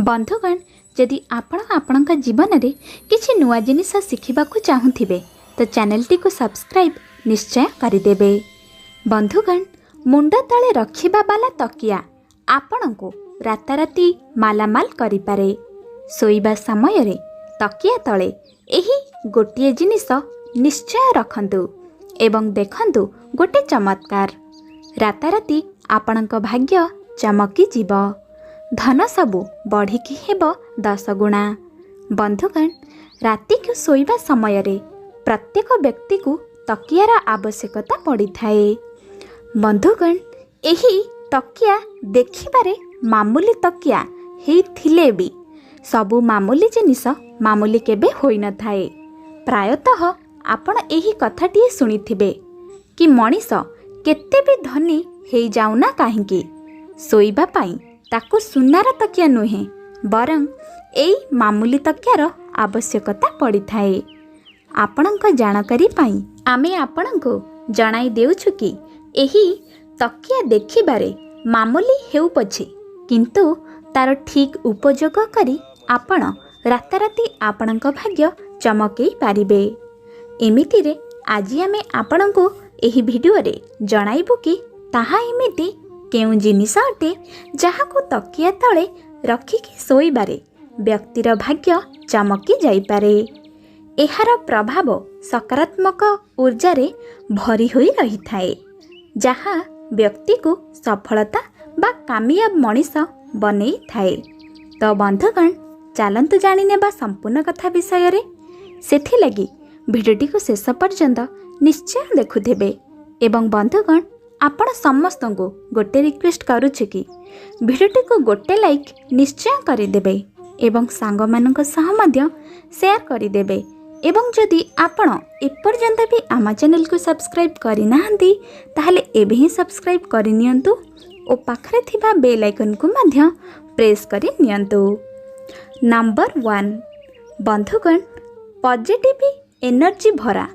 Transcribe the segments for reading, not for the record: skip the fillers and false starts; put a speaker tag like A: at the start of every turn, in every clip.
A: ବନ୍ଧୁଗଣ, ଯଦି ଆପଣ ଆପଣଙ୍କ ଜୀବନରେ କିଛି ନୂଆ ଜିନିଷ ଶିଖିବାକୁ ଚାହୁଁଥିବେ ତ ଚ୍ୟାନେଲଟିକୁ ସବସ୍କ୍ରାଇବ୍ ନିଶ୍ଚୟ କରିଦେବେ। ବନ୍ଧୁଗଣ, ମୁଣ୍ଡ ତଳେ ରଖିବା ବାଲା ତକିଆ ଆପଣଙ୍କୁ ରାତାରାତି ମାଲାମାଲ କରିପାରେ। ଶୋଇବା ସମୟରେ ତକିଆ ତଳେ ଏହି ଗୋଟିଏ ଜିନିଷ ନିଶ୍ଚୟ ରଖନ୍ତୁ ଏବଂ ଦେଖନ୍ତୁ ଗୋଟେ ଚମତ୍କାର, ରାତାରାତି ଆପଣଙ୍କ ଭାଗ୍ୟ ଚମକିଯିବ, ଧନ ସବୁ ବଢ଼ିକି ହେବ 10 ଗୁଣା। ବନ୍ଧୁଗଣ, ରାତିକୁ ଶୋଇବା ସମୟରେ ପ୍ରତ୍ୟେକ ବ୍ୟକ୍ତିକୁ ତକିଆର ଆବଶ୍ୟକତା ପଡ଼ିଥାଏ। ବନ୍ଧୁଗଣ, ଏହି ତକିଆ ଦେଖିବାରେ ମାମୁଲି ତକିଆ ହେଇଥିଲେ ବି ସବୁ ମାମୁଲି ଜିନିଷ ମାମୁଲି କେବେ ହୋଇନଥାଏ। ପ୍ରାୟତଃ ଆପଣ ଏହି କଥାଟିଏ ଶୁଣିଥିବେ କି ମଣିଷ କେତେ ବି ଧନୀ ହେଇଯାଉନା କାହିଁକି, ଶୋଇବା ପାଇଁ ତାକୁ ସୁନାର ତକିଆ ନୁହେଁ ବରଂ ଏଇ ମାମୁଲି ତକିଆର ଆବଶ୍ୟକତା ପଡ଼ିଥାଏ। ଆପଣଙ୍କ ଜାଣକାରୀ ପାଇଁ ଆମେ ଆପଣଙ୍କୁ ଜଣାଇ ଦେଉଛୁ କି ଏହି ତକିଆ ଦେଖିବାରେ ମାମୁଲି ହେଉ ପଛେ, କିନ୍ତୁ ତାର ଠିକ୍ ଉପଯୋଗ କରି ଆପଣ ରାତାରାତି ଆପଣଙ୍କ ଭାଗ୍ୟ ଚମକେଇ ପାରିବେ। ଏମିତିରେ ଆଜି ଆମେ ଆପଣଙ୍କୁ ଏହି ଭିଡ଼ିଓରେ ଜଣାଇବୁ କି ତାହା ଏମିତି କେଉଁ ଜିନିଷ ଅଟେ ଯାହାକୁ ତକିଆ ତଳେ ରଖିକି ଶୋଇବାରେ ବ୍ୟକ୍ତିର ଭାଗ୍ୟ ଚମକି ଯାଇପାରେ। ଏହାର ପ୍ରଭାବ ସକାରାତ୍ମକ ଉର୍ଜାରେ ଭରି ହୋଇ ରହିଥାଏ, ଯାହା ବ୍ୟକ୍ତିକୁ ସଫଳତା ବା କାମିୟାବ ମଣିଷ ବନେଇଥାଏ। ତ ବନ୍ଧୁଗଣ, ଚାଲନ୍ତୁ ଜାଣିନେବା ସମ୍ପୂର୍ଣ୍ଣ କଥା ବିଷୟରେ। ସେଥିଲାଗି ଭିଡ଼ିଓଟିକୁ ଶେଷ ପର୍ଯ୍ୟନ୍ତ ନିଶ୍ଚୟ ଦେଖୁଥିବେ। ଏବଂ ବନ୍ଧୁଗଣ, ଆପଣ ସମସ୍ତଙ୍କୁ ଗୋଟେ ରିକ୍ୱେଷ୍ଟ କରୁଛୁ କି ଭିଡ଼ିଓଟିକୁ ଗୋଟେ ଲାଇକ୍ ନିଶ୍ଚୟ କରିଦେବେ ଏବଂ ସାଙ୍ଗମାନଙ୍କ ସହ ମଧ୍ୟ ସେୟାର କରିଦେବେ। ଏବଂ ଯଦି ଆପଣ ଏପର୍ଯ୍ୟନ୍ତ ବି ଆମ ଚ୍ୟାନେଲକୁ ସବସ୍କ୍ରାଇବ୍ କରିନାହାନ୍ତି, ତାହେଲେ ଏବେ ହିଁ ସବସ୍କ୍ରାଇବ୍ କରିନିଅନ୍ତୁ ଓ ପାଖରେ ଥିବା ବେଲ୍ ଆଇକନ୍କୁ ମଧ୍ୟ ପ୍ରେସ୍ କରି ନିଅନ୍ତୁ। ନମ୍ବର 1, ବନ୍ଧୁଗଣ, ପଜିଟିଭ୍ ଏନର୍ଜି ଭରା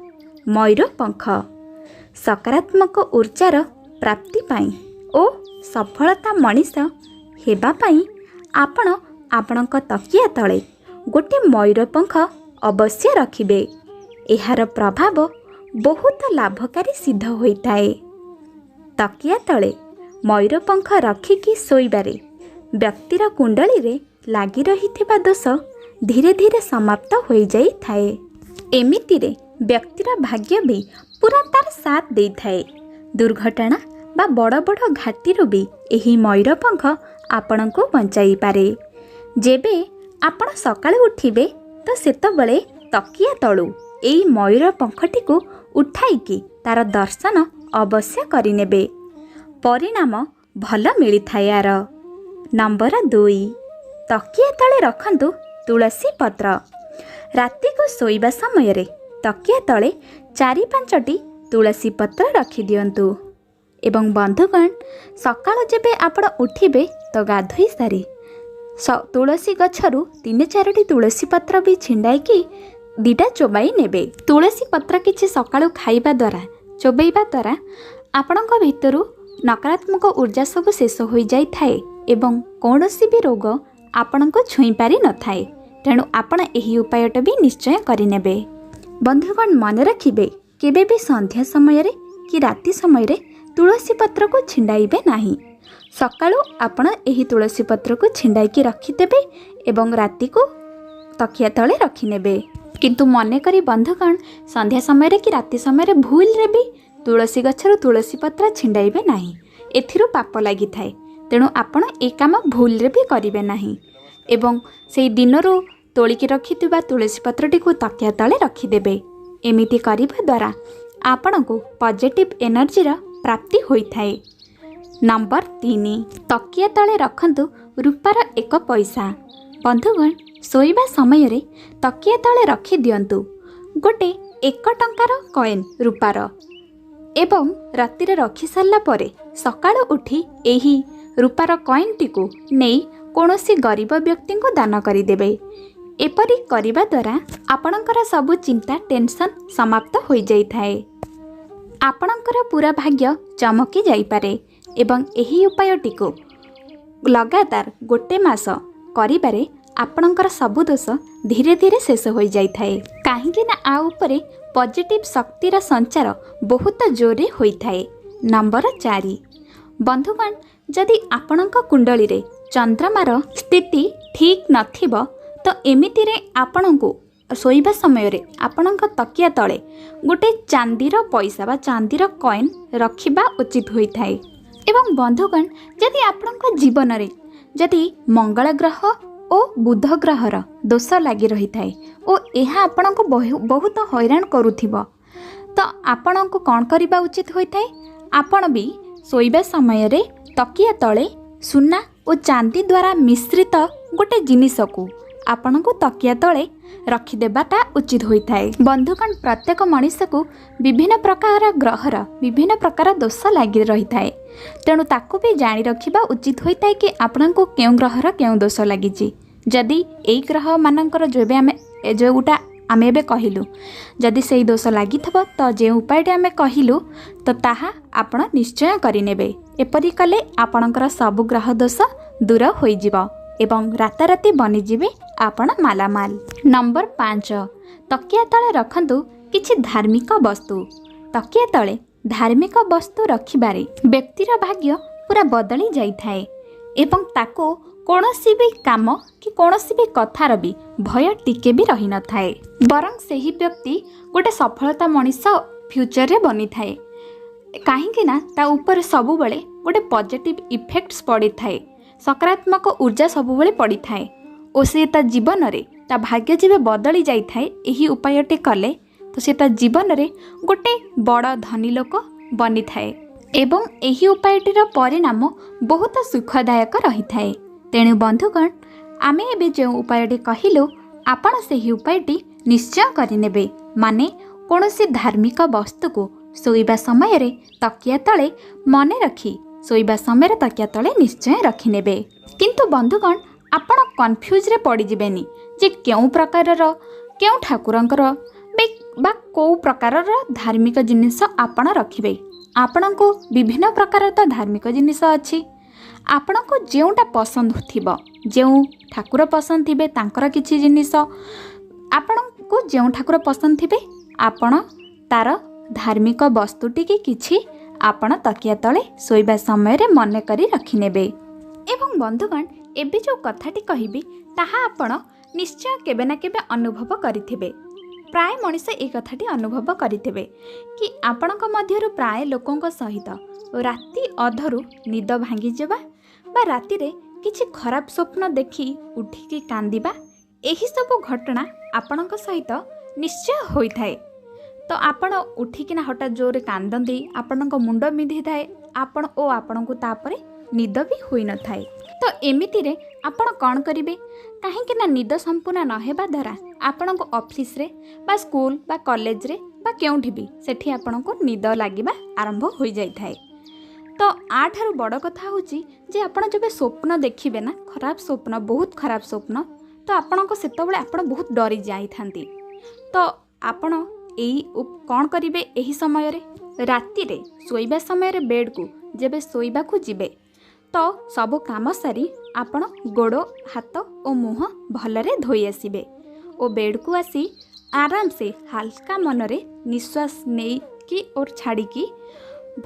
A: ମୟୂର ପଙ୍ଖ। ସକାରାତ୍ମକ ଉର୍ଜାର ପ୍ରାପ୍ତି ପାଇଁ ଓ ସଫଳତା ମଣିଷ ହେବା ପାଇଁ ଆପଣ ଆପଣଙ୍କ ତକିଆ ତଳେ ଗୋଟେ ମୟୂର ପଙ୍ଖ ଅବଶ୍ୟ ରଖିବେ। ଏହାର ପ୍ରଭାବ ବହୁତ ଲାଭକାରୀ ସିଦ୍ଧ ହୋଇଥାଏ। ତକିଆ ତଳେ ମୟୂର ପଙ୍ଖ ରଖିକି ଶୋଇବାରେ ବ୍ୟକ୍ତିର କୁଣ୍ଡଳୀରେ ଲାଗି ରହିଥିବା ଦୋଷ ଧୀରେ ଧୀରେ ସମାପ୍ତ ହୋଇଯାଇଥାଏ। ଏମିତିରେ ବ୍ୟକ୍ତିର ଭାଗ୍ୟ ବି ପୁରା ତାର ସାଥ ଦେଇଥାଏ। ଦୁର୍ଘଟଣା ବା ବଡ଼ ବଡ଼ ଘାଟିରୁ ବି ଏହି ମୟୂର ପଙ୍ଖ ଆପଣଙ୍କୁ ବଞ୍ଚାଇପାରେ। ଯେବେ ଆପଣ ସକାଳୁ ଉଠିବେ ତ ସେତେବେଳେ ତକିଆ ତଳୁ ଏଇ ମୟୂର ପଙ୍ଖଟିକୁ ଉଠାଇକି ତାର ଦର୍ଶନ ଅବଶ୍ୟ କରିନେବେ, ପରିଣାମ ଭଲ ମିଳିଥାଏ ଆର। ନମ୍ବର 2, ତକିଆ ତଳେ ରଖନ୍ତୁ ତୁଳସୀ ପତ୍ର। ରାତିକୁ ଶୋଇବା ସମୟରେ ତକିଆ ତଳେ 4 5ଟି ତୁଳସୀ ପତ୍ର ରଖିଦିଅନ୍ତୁ। ଏବଂ ବନ୍ଧୁଗଣ, ସକାଳୁ ଯେବେ ଆପଣ ଉଠିବେ ତ ଗାଧୋଇ ସାରି ତୁଳସୀ ଗଛରୁ 3 4ଟି ତୁଳସୀ ପତ୍ର ବି ଛିଣ୍ଡାଇକି 2ଟା ଚୋବାଇ ନେବେ। ତୁଳସୀ ପତ୍ର କିଛି ସକାଳୁ ଖାଇବା ଦ୍ୱାରା, ଚୋବାଇବା ଦ୍ୱାରା ଆପଣଙ୍କ ଭିତରୁ ନକାରାତ୍ମକ ଉର୍ଜା ସବୁ ଶେଷ ହୋଇଯାଇଥାଏ ଏବଂ କୌଣସି ବି ରୋଗ ଆପଣଙ୍କୁ ଛୁଇଁ ପାରିନଥାଏ। ତେଣୁ ଆପଣ ଏହି ଉପାୟଟା ବି ନିଶ୍ଚୟ କରିନେବେ। ବନ୍ଧୁଗଣ, ମନେ ରଖିବେ କେବେ ବି ସନ୍ଧ୍ୟା ସମୟରେ କି ରାତି ସମୟରେ ତୁଳସୀ ପତ୍ରକୁ ଛିଣ୍ଡାଇବେ ନାହିଁ। ସକାଳୁ ଆପଣ ଏହି ତୁଳସୀ ପତ୍ରକୁ ଛିଣ୍ଡାଇକି ରଖିଦେବେ ଏବଂ ରାତିକୁ ତକିଆ ତଳେ ରଖିନେବେ। କିନ୍ତୁ ମନେକରି ବନ୍ଧୁଗଣ, ସନ୍ଧ୍ୟା ସମୟରେ କି ରାତି ସମୟରେ ଭୁଲରେ ବି ତୁଳସୀ ଗଛରୁ ତୁଳସୀ ପତ୍ର ଛିଣ୍ଡାଇବେ ନାହିଁ, ଏଥିରୁ ପାପ ଲାଗିଥାଏ। ତେଣୁ ଆପଣ ଏ କାମ ଭୁଲରେ ବି କରିବେ ନାହିଁ ଏବଂ ସେଇ ଦିନରୁ ତୋଳିକି ରଖିଥିବା ତୁଳସୀ ପତ୍ରଟିକୁ ତକିଆ ତଳେ ରଖିଦେବେ। ଏମିତି କରିବା ଦ୍ୱାରା ଆପଣଙ୍କୁ ପଜିଟିଭ୍ ଏନର୍ଜିର ପ୍ରାପ୍ତି ହୋଇଥାଏ। ନମ୍ବର 3, ତକିଆ ତଳେ ରଖନ୍ତୁ ରୂପାର 1 ପଇସା। ବନ୍ଧୁଗଣ, ଶୋଇବା ସମୟରେ ତକିଆ ତଳେ ରଖିଦିଅନ୍ତୁ ଗୋଟେ 1 ଟଙ୍କାର କଏନ୍ ରୂପାର ଏବଂ ରାତିରେ ରଖିସାରିଲା ପରେ ସକାଳୁ ଉଠି ଏହି ରୂପାର କଏନ୍ଟିକୁ ନେଇ କୌଣସି ଗରିବ ବ୍ୟକ୍ତିଙ୍କୁ ଦାନ କରିଦେବେ। ଏପରି କରିବା ଦ୍ୱାରା ଆପଣଙ୍କର ସବୁ ଚିନ୍ତା ଟେନସନ୍ ସମାପ୍ତ ହୋଇଯାଇଥାଏ। ଆପଣଙ୍କର ପୁରା ଭାଗ୍ୟ ଚମକି ଯାଇପାରେ। ଏବଂ ଏହି ଉପାୟଟିକୁ ଲଗାତାର ଗୋଟେ ମାସ କରିବାରେ ଆପଣଙ୍କର ସବୁ ଦୋଷ ଧୀରେ ଧୀରେ ଶେଷ ହୋଇଯାଇଥାଏ, କାହିଁକି ନା ଆ ଉପରେ ପଜିଟିଭ୍ ଶକ୍ତିର ସଞ୍ଚାର ବହୁତ ଜୋରରେ ହୋଇଥାଏ। ନମ୍ବର 4, ବନ୍ଧୁଗଣ, ଯଦି ଆପଣଙ୍କ କୁଣ୍ଡଳୀରେ ଚନ୍ଦ୍ରମାର ସ୍ଥିତି ଠିକ୍ ନଥିବ, ତ ଏମିତିରେ ଆପଣଙ୍କୁ ଶୋଇବା ସମୟରେ ଆପଣଙ୍କ ତକିଆ ତଳେ ଗୋଟେ ଚାନ୍ଦିର ପଇସା ବା ଚାନ୍ଦିର କଏନ୍ ରଖିବା ଉଚିତ ହୋଇଥାଏ। ଏବଂ ବନ୍ଧୁଗଣ, ଯଦି ଆପଣଙ୍କ ଜୀବନରେ ଯଦି ମଙ୍ଗଳ ଗ୍ରହ ଓ ବୁଧ ଗ୍ରହର ଦୋଷ ଲାଗି ରହିଥାଏ ଓ ଏହା ଆପଣଙ୍କୁ ବହୁତ ହଇରାଣ କରୁଥିବ, ତ ଆପଣଙ୍କୁ କ'ଣ କରିବା ଉଚିତ ହୋଇଥାଏ? ଆପଣ ବି ଶୋଇବା ସମୟରେ ତକିଆ ତଳେ ସୁନା ଓ ଚାନ୍ଦି ଦ୍ୱାରା ମିଶ୍ରିତ ଗୋଟେ ଜିନିଷକୁ ଆପଣଙ୍କୁ ତକିଆ ତଳେ ରଖିଦେବାଟା ଉଚିତ ହୋଇଥାଏ। ବନ୍ଧୁଗଣ, ପ୍ରତ୍ୟେକ ମଣିଷକୁ ବିଭିନ୍ନ ପ୍ରକାର ଗ୍ରହର ବିଭିନ୍ନ ପ୍ରକାର ଦୋଷ ଲାଗି ରହିଥାଏ, ତେଣୁ ତାକୁ ବି ଜାଣି ରଖିବା ଉଚିତ ହୋଇଥାଏ କି ଆପଣଙ୍କୁ କେଉଁ ଗ୍ରହର କେଉଁ ଦୋଷ ଲାଗିଛି। ଯଦି ଏଇ ଗ୍ରହମାନଙ୍କର ଯେବେ ଆମେ ଯେଉଁଟା ଆମେ ଏବେ କହିଲୁ, ଯଦି ସେଇ ଦୋଷ ଲାଗିଥିବ, ତ ଯେଉଁ ଉପାୟଟି ଆମେ କହିଲୁ ତ ତାହା ଆପଣ ନିଶ୍ଚୟ କରିନେବେ। ଏପରି କଲେ ଆପଣଙ୍କର ସବୁ ଗ୍ରହ ଦୋଷ ଦୂର ହୋଇଯିବ ଏବଂ ରାତାରାତି ବନିଯିବେ ଆପଣ ମାଲାମାଲ। ନମ୍ବର 5, ତକିଆ ତଳେ ରଖନ୍ତୁ କିଛି ଧାର୍ମିକ ବସ୍ତୁ। ତକିଆ ତଳେ ଧାର୍ମିକ ବସ୍ତୁ ରଖିବାରେ ବ୍ୟକ୍ତିର ଭାଗ୍ୟ ପୁରା ବଦଳି ଯାଇଥାଏ ଏବଂ ତାକୁ କୌଣସି ବି କାମ କି କୌଣସି ବି କଥାର ବି ଭୟ ଟିକେ ବି ରହିନଥାଏ, ବରଂ ସେହି ବ୍ୟକ୍ତି ଗୋଟେ ସଫଳତା ମଣିଷ ଫ୍ୟୁଚରରେ ବନିଥାଏ, କାହିଁକି ନା ତା ଉପରେ ସବୁବେଳେ ଗୋଟେ ପଜିଟିଭ୍ ଇଫେକ୍ଟସ୍ ପଡ଼ିଥାଏ, ସକାରାତ୍ମକ ଉର୍ଜା ସବୁବେଳେ ପଡ଼ିଥାଏ ଓ ସେ ତା ଜୀବନରେ ତା ଭାଗ୍ୟ ଯେବେ ବଦଳି ଯାଇଥାଏ ଏହି ଉପାୟଟି କଲେ, ତ ସେ ତା ଜୀବନରେ ଗୋଟେ ବଡ଼ ଧନୀ ଲୋକ ବନିଥାଏ ଏବଂ ଏହି ଉପାୟଟିର ପରିଣାମ ବହୁତ ସୁଖଦାୟକ ରହିଥାଏ। ତେଣୁ ବନ୍ଧୁଗଣ, ଆମେ ଏବେ ଯେଉଁ ଉପାୟଟି କହିଲୁ ଆପଣ ସେହି ଉପାୟଟି ନିଶ୍ଚୟ କରିନେବେ, ମାନେ କୌଣସି ଧାର୍ମିକ ବସ୍ତୁକୁ ଶୋଇବା ସମୟରେ ତକିଆ ତଳେ ମନେ ରଖି ଶୋଇବା ସମୟରେ ତକିଆ ତଳେ ନିଶ୍ଚୟ ରଖିନେବେ। କିନ୍ତୁ ବନ୍ଧୁଗଣ, ଆପଣ କନଫ୍ୟୁଜରେ ପଡ଼ିଯିବେନି ଯେ କେଉଁ ପ୍ରକାରର କେଉଁ ଠାକୁରଙ୍କର ବା କେଉଁ ପ୍ରକାରର ଧାର୍ମିକ ଜିନିଷ ଆପଣ ରଖିବେ। ଆପଣଙ୍କୁ ବିଭିନ୍ନ ପ୍ରକାରର ତ ଧାର୍ମିକ ଜିନିଷ ଅଛି, ଆପଣଙ୍କୁ ଯେଉଁଟା ପସନ୍ଦ ଥିବ, ଯେଉଁ ଠାକୁର ପସନ୍ଦ ଥିବେ ତାଙ୍କର କିଛି ଜିନିଷ, ଆପଣଙ୍କୁ ଯେଉଁ ଠାକୁର ପସନ୍ଦ ଥିବେ ଆପଣ ତାର ଧାର୍ମିକ ବସ୍ତୁଟିକି କିଛି ଆପଣ ତକିଆ ତଳେ ଶୋଇବା ସମୟରେ ମନେ କରି ରଖିନେବେ। ଏବଂ ବନ୍ଧୁଗଣ, ଏବେ ଯେଉଁ କଥାଟି କହିବି ତାହା ଆପଣ ନିଶ୍ଚୟ କେବେ ନା କେବେ ଅନୁଭବ କରିଥିବେ। ପ୍ରାୟ ମଣିଷ ଏଇ କଥାଟି ଅନୁଭବ କରିଥିବେ କି ଆପଣଙ୍କ ମଧ୍ୟରୁ ପ୍ରାୟ ଲୋକଙ୍କ ସହିତ ରାତି ଅଧରୁ ନିଦ ଭାଙ୍ଗିଯିବା ବା ରାତିରେ କିଛି ଖରାପ ସ୍ୱପ୍ନ ଦେଖି ଉଠିକି କାନ୍ଦିବା, ଏହିସବୁ ଘଟଣା ଆପଣଙ୍କ ସହିତ ନିଶ୍ଚୟ ହୋଇଥାଏ। ତ ଆପଣ ଉଠିକିନା ହଠାତ୍ ଜୋରରେ କାନ୍ଦନ୍ତି, ଆପଣଙ୍କ ମୁଣ୍ଡ ବିନ୍ଧିଥାଏ, ଆପଣ ଓ ଆପଣଙ୍କୁ ତାପରେ ନିଦ ବି ହୋଇନଥାଏ। ତ ଏମିତିରେ ଆପଣ କ'ଣ କରିବେ? କାହିଁକି ନା ନିଦ ସମ୍ପୂର୍ଣ୍ଣ ନ ହେବା ଦ୍ୱାରା ଆପଣଙ୍କୁ ଅଫିସରେ ବା ସ୍କୁଲ ବା କଲେଜରେ ବା କେଉଁଠି ବି ସେଠି ଆପଣଙ୍କୁ ନିଦ ଲାଗିବା ଆରମ୍ଭ ହୋଇଯାଇଥାଏ। ତ ଆଠାରୁ ବଡ଼ କଥା ହେଉଛି ଯେ ଆପଣ ଯେବେ ସ୍ୱପ୍ନ ଦେଖିବେ ନା, ଖରାପ ସ୍ୱପ୍ନ, ବହୁତ ଖରାପ ସ୍ୱପ୍ନ, ତ ଆପଣଙ୍କ ସେତେବେଳେ ଆପଣ ବହୁତ ଡରି ଯାଇଥାନ୍ତି। ତ ଆପଣ ଏଇ କ'ଣ କରିବେ ଏହି ସମୟରେ? ରାତିରେ ଶୋଇବା ସମୟରେ ବେଡ଼କୁ ଯେବେ ଶୋଇବାକୁ ଯିବେ, ତ ସବୁ କାମ ସାରି ଆପଣ ଗୋଡ଼, ହାତ ଓ ମୁହଁ ଭଲରେ ଧୋଇ ଆସିବେ ଓ ବେଡ଼କୁ ଆସି ଆରାମସେ ହାଲକା ମନରେ ନିଶ୍ୱାସ ନେଇକି ଓ ଛାଡ଼ିକି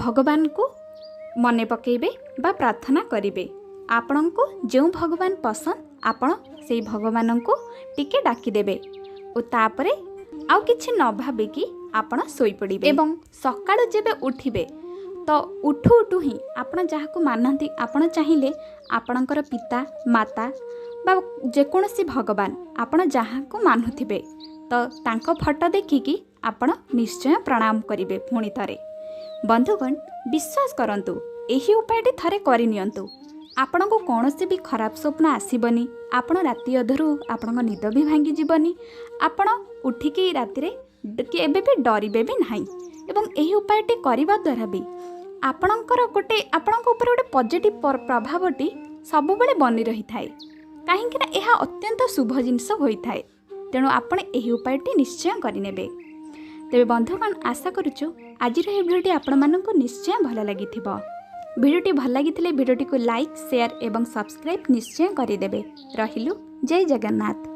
A: ଭଗବାନଙ୍କୁ ମନେ ପକାଇବେ ବା ପ୍ରାର୍ଥନା କରିବେ। ଆପଣଙ୍କୁ ଯେଉଁ ଭଗବାନ ପସନ୍ଦ ଆପଣ ସେଇ ଭଗବାନଙ୍କୁ ଟିକେ ଡାକିଦେବେ ଓ ତାପରେ ଆଉ କିଛି ନ ଭାବିକି ଆପଣ ଶୋଇପଡ଼ିବେ। ଏବଂ ସକାଳୁ ଯେବେ ଉଠିବେ, ତ ଉଠୁ ଉଠୁ ହିଁ ଆପଣ ଯାହାକୁ ମାନନ୍ତି, ଆପଣ ଚାହିଁଲେ ଆପଣଙ୍କର ପିତା ମାତା ବା ଯେକୌଣସି ଭଗବାନ ଆପଣ ଯାହାକୁ ମାନୁଥିବେ, ତ ତାଙ୍କ ଫଟୋ ଦେଖିକି ଆପଣ ନିଶ୍ଚୟ ପ୍ରଣାମ କରିବେ ପୁଣି ଥରେ। ବନ୍ଧୁଗଣ, ବିଶ୍ୱାସ କରନ୍ତୁ, ଏହି ଉପାୟଟି ଥରେ କରିନିଅନ୍ତୁ, ଆପଣଙ୍କୁ କୌଣସି ବି ଖରାପ ସ୍ୱପ୍ନ ଆସିବନି, ଆପଣ ରାତି ଅଧରୁ ଆପଣଙ୍କ ନିଦ ବି ଭାଙ୍ଗିଯିବନି, ଆପଣ ଉଠିକି ରାତିରେ କେବେ ବି ଡରିବେ ବି ନାହିଁ। ଏବଂ ଏହି ଉପାୟଟି କରିବା ଦ୍ୱାରା ବି ଆପଣଙ୍କର ଗୋଟେ ଆପଣଙ୍କ ଉପରେ ଗୋଟେ ପଜିଟିଭ୍ ପ୍ରଭାବଟି ସବୁବେଳେ ବନି ରହିଥାଏ, କାହିଁକିନା ଏହା ଅତ୍ୟନ୍ତ ଶୁଭ ଜିନିଷ ହୋଇଥାଏ। ତେଣୁ ଆପଣ ଏହି ଉପାୟଟି ନିଶ୍ଚୟ କରିନେବେ। ତେବେ ବନ୍ଧୁଗଣ, ଆଶା କରୁଛୁ ଆଜିର ଏହି ଭିଡ଼ିଓଟି ଆପଣମାନଙ୍କୁ ନିଶ୍ଚୟ ଭଲ ଲାଗିଥିବ। ଭିଡ଼ିଓଟି ଭଲ ଲାଗିଥିଲେ ଭିଡ଼ିଓଟିକୁ ଲାଇକ୍, ସେୟାର ଏବଂ ସବସ୍କ୍ରାଇବ୍ ନିଶ୍ଚୟ କରିଦେବେ। ରହିଲୁ, ଜୟ ଜଗନ୍ନାଥ।